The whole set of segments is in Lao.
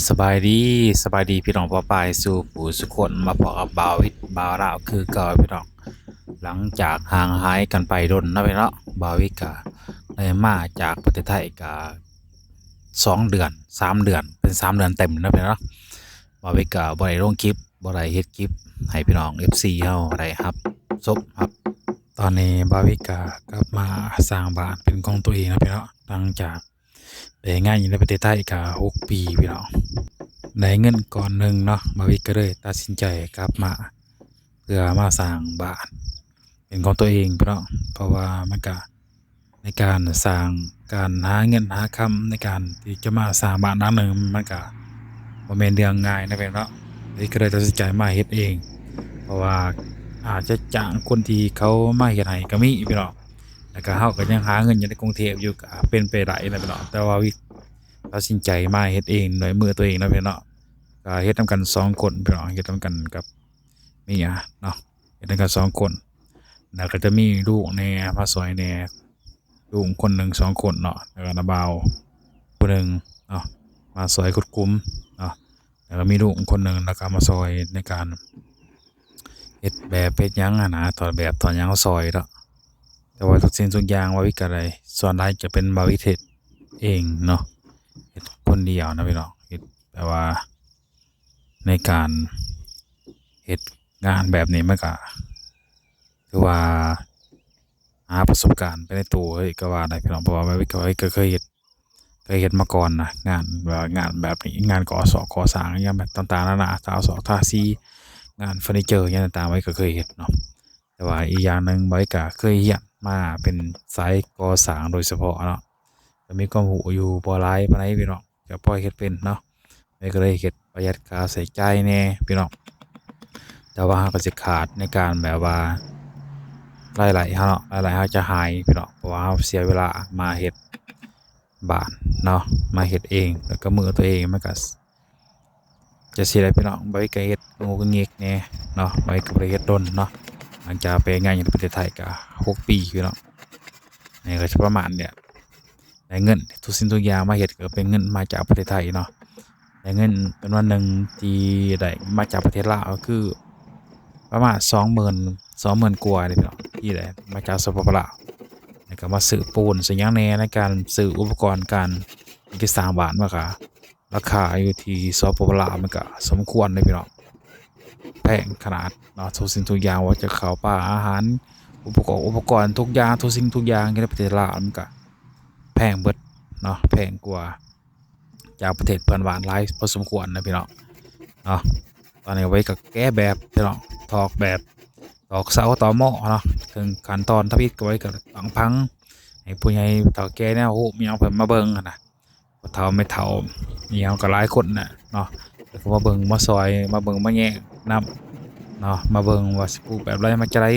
ສະບາຍດີ ສະບາຍດີພີ່ນ້ອງປ້ອງປາຍສູ່ຜູ້ສູ່ຄົນ ມາພໍ້ກັບບ່າວວິດ ບ່າວລາວຄືເກົ່າພີ່ນ້ອງ. ຫຼັງຈາກຫ່າງຫາຍກັນໄປດົນເນາະພີ່ນ້ອງເນາະ ບ່າວວິດກະໄດ້ມາຈາກປະເທດໄທກະສອງເດືອນ ສາມເດືອນ ເປັນສາມເດືອນເຕັມເນາະພີ່ນ້ອງເນາະ. ບ່າວວິດກະບໍ່ໄດ້ລົງຄລິບ ບໍ່ໄດ້ເຮັດຄລິບໃຫ້ພີ່ນ້ອງເອັບຊີເຮົາໄດ້ຮັບຊົມຮັບ. ຕອນນີ້ບ່າວວິດກະກັບມາສ້າງບ້ານເປັນຂອງຕົວເອງເນາະພີ່ນ້ອງເນາະ ຫຼັງຈາກ ໄປເຮັດງານຢູ່ໃນປະເທດໄທກະຫົກປີພີ່ນ້ອງ. ໄດ້ເງິນກ້ອນໜຶ່ງເນາະ ບ່າວວິດກະເລີຍຕັດສິນໃຈກັບມາ ເພື່ອມາສ້າງບ້ານເປັນຂອງຕົວເອງພີ່ນ້ອງ. ເພາະວ່າມັນກະ ໃນການສ້າງ ການຫາເງິນຫາຄຳ ໃນການທີ່ຈະມາສ້າງບ້ານຫຼັງໜຶ່ງ ມັນກະບໍ່ແມ່ນເລື່ອງງ່າຍນະພີ່ນ້ອງເນາະ. ເລີຍກະເລີຍຕັດສິນໃຈມາເຮັດເອງ ເພາະວ່າອາດຈະຈ້າງຄົນທີ່ເຂົາມາເຮັດໃຫ້ກະມີພີ່ນ້ອງ. ແລ້ວກະເຮົາກະຍັງຫາເງິນຢູ່ໃນກຸງເທບຢູ່ ກະເປັນໄປໄດ້ນະພີ່ນ້ອງ. ແຕ່ວ່າວິດຕັດສິນໃຈມາເຮັດເອງດ້ວຍມືຕົວເອງນະພີ່ນ້ອງເນາະ. ກະເຮັດນຳກັນສອງຄົນພີ່ນ້ອງ ເຮັດນຳກັນກັບເມຍເນາະ ເຮັດນຳກັນສອງຄົນ. ແລ້ວກະຈະມີລູກແດ່ມາຊ່ອຍແດ່ ລູກຄົນໜຶ່ງສອງຄົນເນາະ ແລ້ວກະນ້າບ່າວຜູ້ໜຶ່ງເນາະ ມາຊ່ອຍຂຸດຂຸມເນາະ. ແລ້ວກະມີລູກຄົນໜຶ່ງ ແລ້ວກະມາຊ່ອຍໃນການເຮັດແບບເຮັດຫຍັງຫັ້ນນະ ຖອດແບບຖອດຫຍັງຊ່ອຍເນາະ. ແຕ່ວ່າທຸກສິ່ງທຸກຢ່າງບ່າວວິດກະໄດ້ ສ່ວນຫຼາຍຈະເປັນບ່າວວິດເຮັດເອງເນາະ ເຮັດຄົນດຽວນະພີ່ນ້ອງ. ເຮັດແບບວ່າ ໃນການເຮັດງານແບບນີ້ ມັນກະຖືວ່າຫາປະສົບການໄປໃນໂຕເລີຍກະວ່າໄດ້ພີ່ນ້ອງ. ເພາະວ່າບ່າວວິດກະເຄີຍເຮັດ ເຄີຍເຮັດມາກ່ອນນະ ງານແບບວ່າງານແບບນີ້ ງານກໍ່ຊອກກໍ່ສ້າງຫຍັງແບບຕ່າງໆນານາ ທາສອກທາສີ ງານເຟີນີເຈີຫຍັງຕ່າງໆ ບ່າວວິດກະເຄີຍເຮັດເນາະ. ແຕ່ວ່າອີກຢ່າງໜຶ່ງ ບ່າວວິດກະເຄີຍຮຽນມາເປັນສາຍກໍ່ສ້າງໂດຍສະເພາະເນາະ ກະມີຄວາມຮູ້ຢູ່ບໍ່ຫຼາຍປານໃດພີ່ນ້ອງ ກະພໍເຮັດເປັນເນາະ. ມັນກະເລີຍເຮັດປະຢັດຄ່າໃຊ້ຈ່າຍແດ່ພີ່ນ້ອງ. ແຕ່ວ່າເຮົາກະຊິຂາດໃນການແບບວ່າລາຍໄດ້ເຮົາເນາະ ລາຍໄດ້ເຮົາຈະຫາຍພີ່ນ້ອງ ເພາະວ່າເຮົາເສຍເວລາມາເຮັດບ້ານເນາະ ມາເຮັດເອງ ແລ້ວກະມືຕົວເອງ ມັນກະ ຈະຊິໄດ້ພີ່ນ້ອງ ບ່າວວິດກະເຮັດງຸກງະງິກແດ່ເນາະ. ບ່າວວິດກະບໍ່ໄດ້ເຮັດດົນເນາະ ຫຼັງຈາກໄປເຮັດງານຢູ່ປະເທດໄທກະຫົກປີພີ່ນ້ອງ. ນີ້ກະຈະປະມານນີ້ ໄດ້ເງິນທຸກສິ່ງທຸກຢ່າງມາເຮັດ ກະເປັນເງິນມາຈາກປະເທດໄທເນາະ. ໄດ້ເງິນຈຳນວນໜຶ່ງທີ່ໄດ້ມາຈາກປະເທດລາວ ກະຄືປະມານສອງໝື່ນ ສອງໝື່ນກວ່ານີ້ພີ່ນ້ອງ ທີ່ໄດ້ມາຈາກ ສປປ ລາວ. ແລ້ວກະມາຊື້ປູນ ຊື້ຫຍັງແດ່ ໃນການຊື້ອຸປະກອນການທີ່ຈະສ້າງບ້ານ ມັນກະ ລາຄາຢູ່ທີ່ ສປປ ລາວ ມັນກະສົມຄວນເດ້ພີ່ນ້ອງ ແພງຂະໜາດເນາະ. ທຸກສິ່ງທຸກຢ່າງ ບໍ່ວ່າຈະເຂົ້າປາອາຫານ ອຸປະກອນ ອຸປະກອນທຸກຢ່າງ ທຸກສິ່ງທຸກຢ່າງຢູ່ໃນປະເທດລາວ ມັນກະແພງເບິດເນາະ ແພງກວ່າຈາກປະເທດເພື່ອນບ້ານຫຼາຍພໍສົມຄວນນະພີ່ນ້ອງເນາະ. ຕອນນີ້ເວີຍກະແກະແບບພີ່ນ້ອງ ຖອກແບບ ຕອກເສົາ ຕໍໝໍ້ເນາະ. ເຖິງຂັ້ນຕອນທຳອິດກະເວີຍກະຕັ້ງຜັງ ໃຫ້ຜູ້ໃຫຍ່ເຖົ້າແກ່ແນວຮູ້ແນວເພິ່ນມາເບິ່ງຫັ້ນນະ ພໍ່ເຖົ້າແມ່ເຖົ້າອີ່ຫຍັງກະຫຼາຍຄົນນະເນາະ ແລ້ວກະມາເບິ່ງມາຊ່ອຍ ມາເບິ່ງມາແຍງນຳເນາະ ມາເບິ່ງວ່າຊິປູກແບບໃດ ມາຈັ່ງໃດ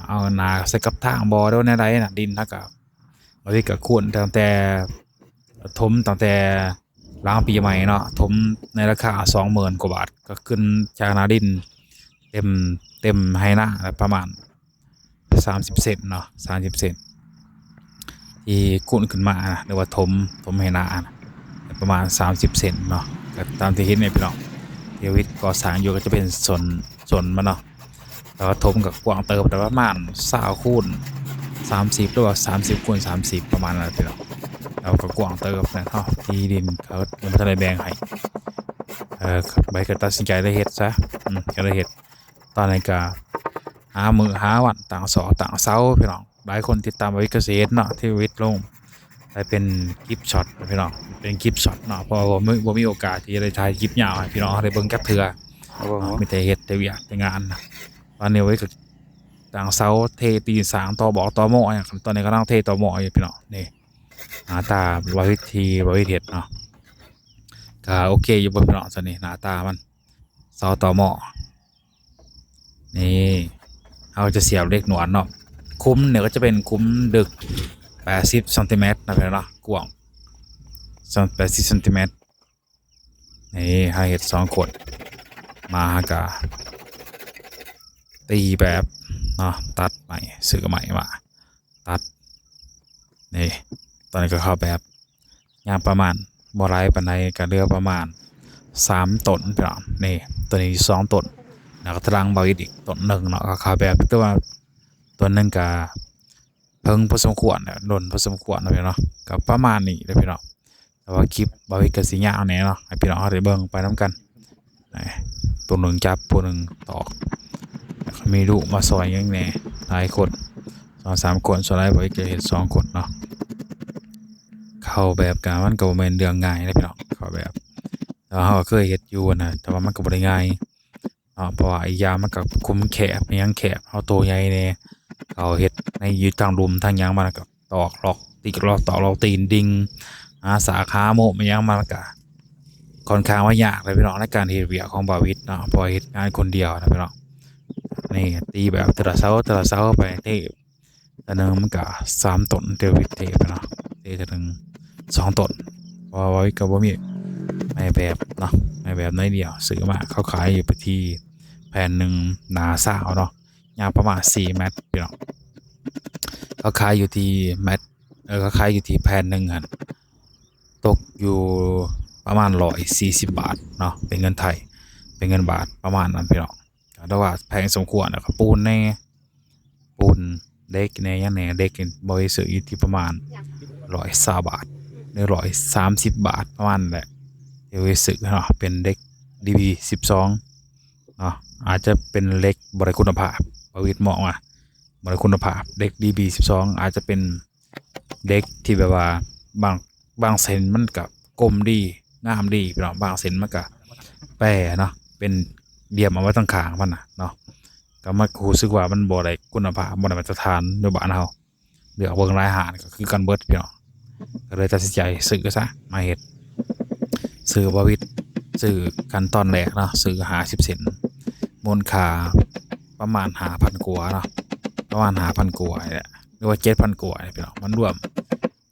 ເອົາໜ້າໃສ່ກັບທາງບໍ່ ຫຼືວ່າແນວໃດນະ. ດິນເຮົາກະ ບາງທີກະຂຸດຕັ້ງແຕ່ ຖົມຕັ້ງແຕ່ຫຼັງປີໃໝ່ເນາະ ຖົມໃນລາຄາສອງໝື່ນກວ່າບາດ ກະຂຶ້ນຈາກໜ້າດິນ ເຕັມ ເຕັມໄຮ່ນາປະມານ ສາມສິບເຊັນເນາະ ສາມສິບເຊັນ ທີ່ຂຸດຂຶ້ນມານະ ຫຼືວ່າຖົມ ຖົມໄຮ່ນານະ ປະມານສາມສິບເຊັນເນາະ. ກະຕາມທີ່ເຫັນນີ້ພີ່ນ້ອງ ທີ່ວິດກໍ່ສ້າງຢູ່ກະຈະເປັນໂຊນ ໂຊນມັນເນາະ ແຕ່ວ່າຖົມກະກວ້າງເຕີບ ປະມານຊາວຄູນສາມສິບ ຫຼືວ່າສາມສິບຄູນສາມສິບ ປະມານນັ້ນພີ່ນ້ອງ. ແລ້ວກະກວ້າງເຕີບນະເນາະ ທີ່ດິນເຂົາຍັງບໍ່ທັນໄດ້ແບ່ງໃຫ້ ເອີ ໄປກະຕັດສິນໃຈໄດ້ເຮັດຊະ ອືມ ກະໄດ້ເຮັດ. ຕອນນີ້ກະຫາມື້ຫາວັນ ຕັ້ງຊອກຕັ້ງເສົາພີ່ນ້ອງ. ຫຼາຍຄົນຕິດຕາມບ່າວວິດກະຊິເຫັນເນາະ ທີ່ວິດລົງໄດ້ເປັນຄລິບຊັອດນະພີ່ນ້ອງ ເປັນຄລິບຊັອດເນາະ ເພາະວ່າບໍ່ມີ ບໍ່ມີໂອກາດທີ່ຈະໄດ້ຖ່າຍຄລິບຍາວໃຫ້ພີ່ນ້ອງເຮົາໄດ້ເບິ່ງຈັກເທື່ອເນາະ ມີແຕ່ເຮັດແຕ່ວຽກແຕ່ງານ. ຕອນນີ້ເວີຍກະຕັ້ງເສົາ ເທຕີນສ້າງ ຕໍ່ບອກຕໍ່ໝໍ້ຫຍັງ ຕອນນີ້ກຳລັງເທຕໍ່ໝໍ້ຢູ່ພີ່ນ້ອງ. ນີ້ໜ້າຕາບ່າວວິດ ທີ່ບ່າວວິດເຮັດເນາະ ກະໂອເຄຢູ່ບໍ່ພີ່ນ້ອງ? ຕອນນີ້ໜ້າຕາມັນ ເສົາຕໍ່ໝໍ້ ນີ້ ເຮົາຈະສຽບເຫຼັກໜວດເນາະ. ຂຸມນີ້ກະຈະເປັນຂຸມເດິກແປດສິບຊັງຕີແມັດນະພີ່ນ້ອງເນາະ ກວ້າງແປດສິບຊັງຕີແມັດ. ນີ້ເຮົາເຮັດສອງຄົນ ມາເຮົາກະຕີແບບເນາະ ຕັດໄມ້ ຊື້ໄມ້ມາຕັດ. ນີ້ ຕອນນີ້ກະເຂົ້າແບບ ຍາວປະມານ ບໍ່ຫຼາຍປານໃດ ກໍເຫຼືອປະມານສາມຕົ້ນພີ່ນ້ອງ. ນີ້ ໂຕນີ້ສອງຕົ້ນ ແລ້ວກໍຕາຫຼັງບ່າວອິດອີກຕົ້ນໜຶ່ງເນາະ. ກໍຂາຍແບບ ແຕ່ວ່າຕົ້ນໜຶ່ງກໍເຖິງພໍສົມຄວນແຫຼະ ດົນພໍສົມຄວນເນາະພີ່ນ້ອງເນາະ. ກໍປະມານນີ້ແຫຼະພີ່ນ້ອງ. ແຕ່ວ່າຄລິບບ່າວອິດກໍຊິຍາວແດ່ເນາະ ໃຫ້ພີ່ນ້ອງເຮົາໄດ້ເບິ່ງໄປນຳກັນ. ນີ້ ຜູ້ໜຶ່ງຈັບ ຜູ້ໜຶ່ງຕອກ ແລ້ວກໍມີລູກມາຊ່ອຍຫຍັງແດ່ ຫຼາຍຄົນ ສອງສາມຄົນ. ສ່ວນຫຼາຍບ່າວອິດຈະເຮັດສອງຄົນເນາະ. ເຂົ້າແບບກະ ມັນກໍບໍ່ແມ່ນເລື່ອງງ່າຍເດ້ພີ່ນ້ອງ ເຂົ້າແບບ ແຕ່ວ່າເຮົາກໍເຄີຍເຮັດຢູ່ນະ ແຕ່ວ່າມັນກໍບໍ່ໄດ້ງ່າຍເນາະ. ເພາະວ່າອີກຢ່າງມັນກໍຂຸມແຄບ ຫຍັງແຄບ ເຮົາໂຕໃຫຍ່ແດ່ ເຂົາເຮັດໃນ ຢູ່ທາງລຸ່ມທາງຫຍັງ ມັນກໍຕອກລອກ ຕິກລອກ ຕອກລອກຕີນດິ່ງ ຫາສາກຫາໂມມຫຍັງ ມັນກໍຄ່ອນຂ້າງວ່າຍາກເດ້ພີ່ນ້ອງ ໃນການເຮັດວຽກຂອງບ່າວອິດເນາະ ເພາະວ່າເຮັດງານຄົນດຽວນະພີ່ນ້ອງ. ນີ້ຕີແບບແຕ່ລະເສົາ ແຕ່ລະເສົາໄປ ເທ ເທື່ອໜຶ່ງມັນກະສາມຕົ້ນ ແຕ່ວ່າເທໄປເນາະ ເທເທື່ອໜຶ່ງສອງຕົ້ນ ເພາະວ່າບ່າວອິດກໍບໍ່ມີໄມ້ແບບເນາະ ໄມ້ແບບໜ້ອຍດຽວ ຊື້ມາ ເຂົາຂາຍຢູ່ທີ່ແຜ່ນໜຶ່ງໜາຊາວເນາະ ຍາວປະມານສີ່ແມັດພີ່ນ້ອງ. ເຂົາຂາຍຢູ່ທີ່ແມັດ ເອີ ເຂົາຂາຍຢູ່ທີ່ແຜ່ນໜຶ່ງຫັ້ນ ຕົກຢູ່ປະມານຮ້ອຍສີ່ສິບບາດເນາະ ເປັນເງິນໄທ ເປັນເງິນບາດປະມານນັ້ນພີ່ນ້ອງ. ກໍຖືວ່າແພງສົມຄວນ ແລ້ວກໍປູນແດ່ ປູນ ເຫຼັກແດ່ ຫຍັງແດ່ ເຫຼັກນີ້ບ່າວອິດຊື້ຢູ່ທີ່ປະມານຮ້ອຍຊາວບາດ ຫຼື ຮ້ອຍສາມສິບບາດ ປະມານນັ້ນແຫຼະ ທີ່ບ່າວອິດຊື້ເນາະ ເປັນເຫຼັກ ດີບີສິບສອງ ເນາະ. ອາດຈະເປັນເຫຼັກບໍ່ໄດ້ຄຸນນະພາບ ບ່າວອິດມອງວ່າບໍ່ໄດ້ຄຸນນະພາບ ເຫຼັກ ດີບີສິບສອງ ອາດຈະເປັນ ເຫຼັກທີ່ແບບວ່າບາງ ບາງເສັ້ນມັນກະກົມດີ ງາມດີພີ່ນ້ອງ ບາງເສັ້ນມັນກະແປເນາະ ເປັນຫຼ່ຽມເອົາໄວ້ທາງຂ້າງມັນນະເນາະ ກໍມັນ ກໍຮູ້ສຶກວ່າມັນບໍ່ໄດ້ຄຸນນະພາບ ບໍ່ໄດ້ມາດຕະຖານຢູ່ບ້ານເຮົາ. ເລືອກເບິ່ງຫຼາຍຮ້ານກໍຄືກັນເບິດພີ່ນ້ອງ ກໍເລີຍຕັດສິນໃຈຊື້ຊະມາເຮັດ ຊື້ ບ່າວອິດ ຊື້ຂັ້ນຕອນແລກເນາະ ຊື້ຫ້າສິບເຊັນ ມູນຄ່າປະມານຫ້າພັນກວ່າເນາະ ປະມານຫ້າພັນກວ່ານີ້ແຫຼະ ຫຼືວ່າເຈັດພັນກວ່ານີ້ພີ່ນ້ອງ ມັນລວມ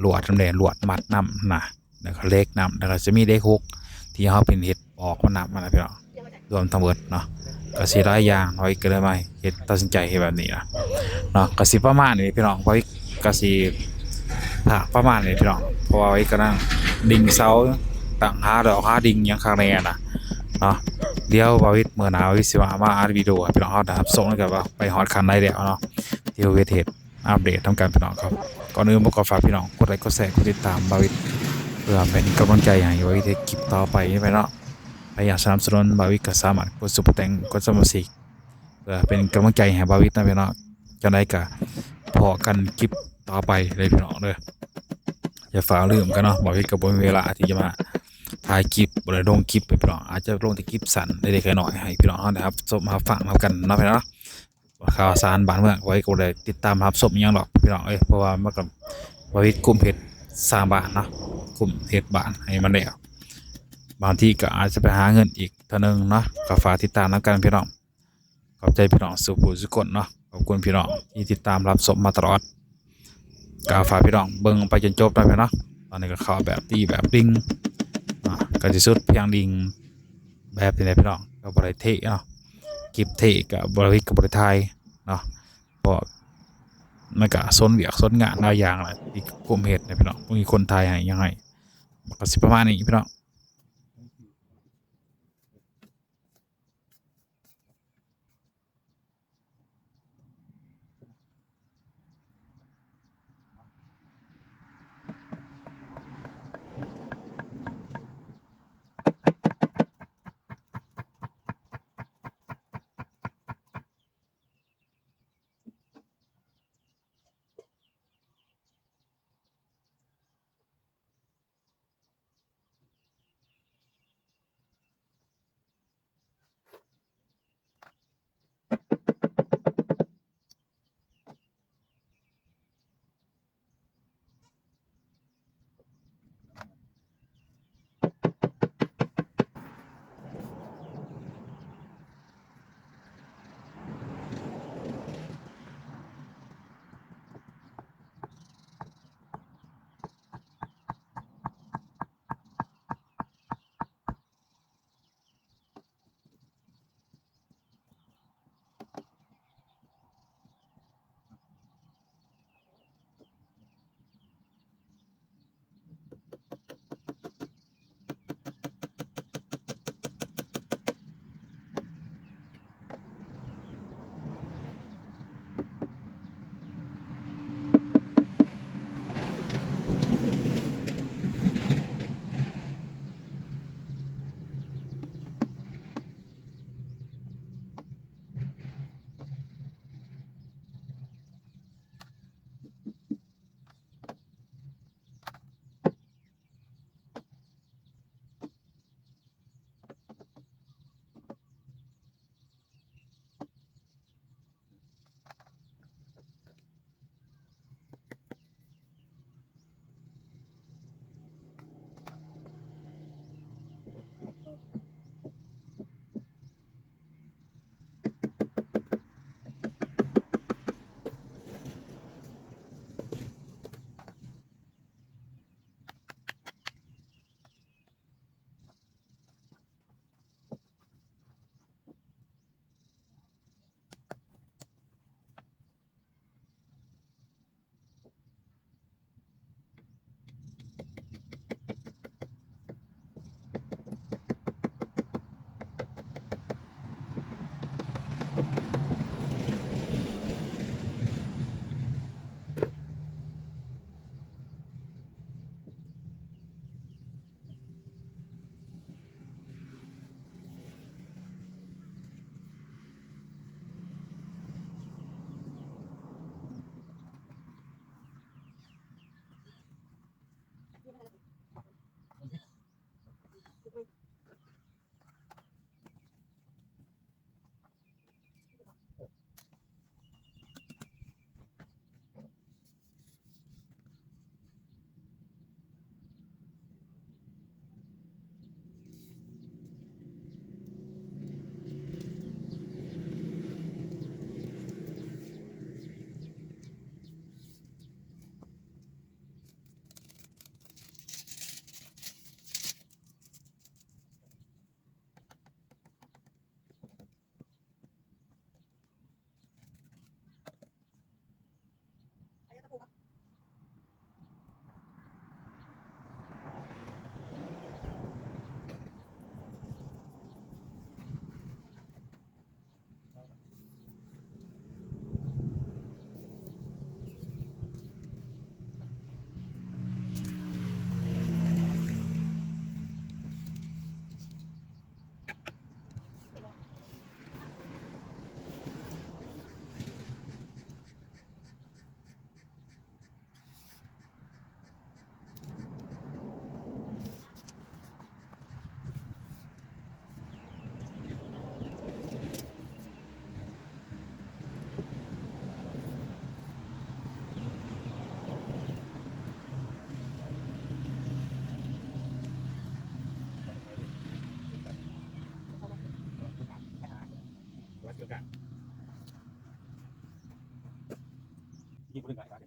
ລວດນຳແດ່ ລວດມັດນຳນະ ແລ້ວກໍເຫຼັກນຳ ແລ້ວກໍຈະມີເຫຼັກຫົກທີ່ເຮົາເປັນເຮັດປອກມັນນຳຫັ້ນນະພີ່ນ້ອງ ລວມທັງເບິດເນາະ. ກໍຊິຫຼາຍຢ່າງ ເຮົາກໍເລີຍມາເຮັດ ຕັດສິນໃຈເຮັດແບບນີ້ນະເນາະ. ກໍຊິປະມານນີ້ພີ່ນ້ອງ ເຮົາກໍຊິພາກປະມານນີ້ພີ່ນ້ອງ ເພາະວ່າເຮົາກໍນັ່ງດິ່ງເສົາ ຕັ້ງຫາດອກຫາດິ່ງຫຍັງຄັກແນ່ນະເນາະ. ດຽວບ່າວອິດ ມື້ໜ້າບ່າວອິດຊິມາ ມາອັດວິດີໂອໃຫ້ພີ່ນ້ອງເຮົາໄດ້ຮັບຊົມນຳກັນວ່າໄປຮອດຂັ້ນໃດແລ້ວເນາະ ທີ່ເຮົາເຮັດ ເຮັດ ອັບເດດນຳກັນພີ່ນ້ອງເນາະ. ກ່ອນອື່ນກໍຂໍຝາກພີ່ນ້ອງກົດໄລ ກົດແຊ ກົດຕິດຕາມບ່າວອິດ ເພື່ອເປັນກຳລັງໃຈໃຫ້ບ່າວອິດເຮັດຄລິບຕໍ່ໄປນີ້ແຫຼະເນາະ. ໃຜຢາກສະໜັບສະໜູນບ່າວອິດກໍສາມາດກົດຊຸບເປີແຕັງ ກົດສະມາຊິກ ເພື່ອເປັນກຳລັງໃຈໃຫ້ບ່າວອິດນຳພີ່ນ້ອງ. ຈັ່ງໃດກໍພໍ້ກັນຄລິບຕໍ່ໄປເດີພີ່ນ້ອງເດີ. ຢ່າຟ້າວລືມກັນເນາະ ບ່າວອິດກໍບໍ່ມີເວລາທີ່ຈະມາຖ່າຍຄລິບ ບໍ່ໄດ້ລົງຄລິບໃຫ້ພີ່ນ້ອງ ອາດຈະລົງແຕ່ຄລິບສັ້ນເລັກໆນ້ອຍໆ ໃຫ້ພີ່ນ້ອງເຮົາໄດ້ຮັບຊົມຮັບຟັງນຳກັນເນາະພີ່ນ້ອງເນາະ. ຂ່າວສານບ້ານເມືອງ ຂ້ອຍກໍບໍ່ໄດ້ຕິດຕາມຮັບຊົມອີ່ຫຍັງດອກພີ່ນ້ອງເອີຍ ເພາະວ່າມັນກໍ ບ່າວອິດກຸ້ມເຮັດສ້າງບ້ານເນາະ ກຸ້ມເຮັດບ້ານໃຫ້ມັນແລ້ວ ບາງທີກໍອາດຈະໄປຫາເງິນອີກເທື່ອໜຶ່ງເນາະ. ກໍຝາກຕິດຕາມນຳກັນພີ່ນ້ອງ. ຂອບໃຈພີ່ນ້ອງສູ່ຜູ້ສູ່ຄົນເນາະ ຂອບຄຸນພີ່ນ້ອງທີ່ຕິດຕາມຮັບຊົມມາຕະຫຼອດ. ກໍຝາກພີ່ນ້ອງເບິ່ງໄປຈົນຈົບນະພີ່ນ້ອງເນາະ. ຕອນນີ້ກໍເຂົ້າແບບຕີແບບດິ່ງເນາະ ກໍຊິສຸດພຽງດິ່ງແບບນີ້ແຫຼະພີ່ນ້ອງ ກໍບໍ່ໄດ້ເທເນາະ. ຄລິບເທກໍບໍ່ໄດ້ ກໍບໍ່ໄດ້ຖ່າຍເນາະ ເພາະມັນກໍຊົນວຽກຊົນງານຫຼາຍຢ່າງແຫຼະ ທີ່ກຸ້ມເຮັດນະພີ່ນ້ອງ ບໍ່ມີຄົນຖ່າຍໃຫ້ຫຍັງໃຫ້. ມັນກໍຊິປະມານນີ້ພີ່ນ້ອງ. ບໍ່ໄດ້ຫຼາຍຫຼາຍ